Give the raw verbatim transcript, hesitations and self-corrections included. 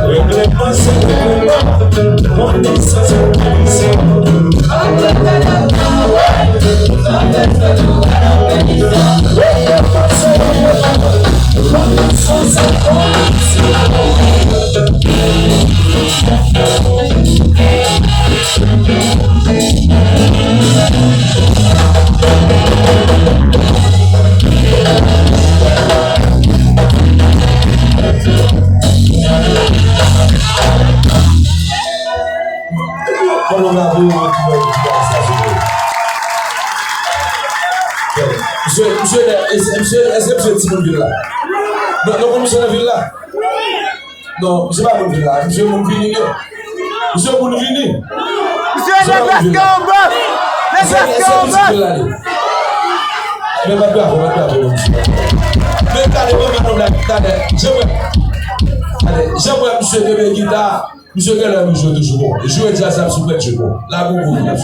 Regleman se regleman. Konesans se konesans. Kòman w ka voye yon ti bagay sa sou mwen? Misye, misye, èske misye, èske misye timoun vil la? Non, non, misye nan vil la? Non, misye pa moun vil la. Misye moun vini, li. Misye moun vini. Misye Nebraska anba! Nebraska anba! Men bat bravo, bat bravo, non, misye. Men gade manman nonm la, gade, jan mwen, gade, jan mwen misye kenbe gita, misye genlè ap jwe toujou bon. Jwe djaz la sou pèt jwe bon. La bon bon, bon.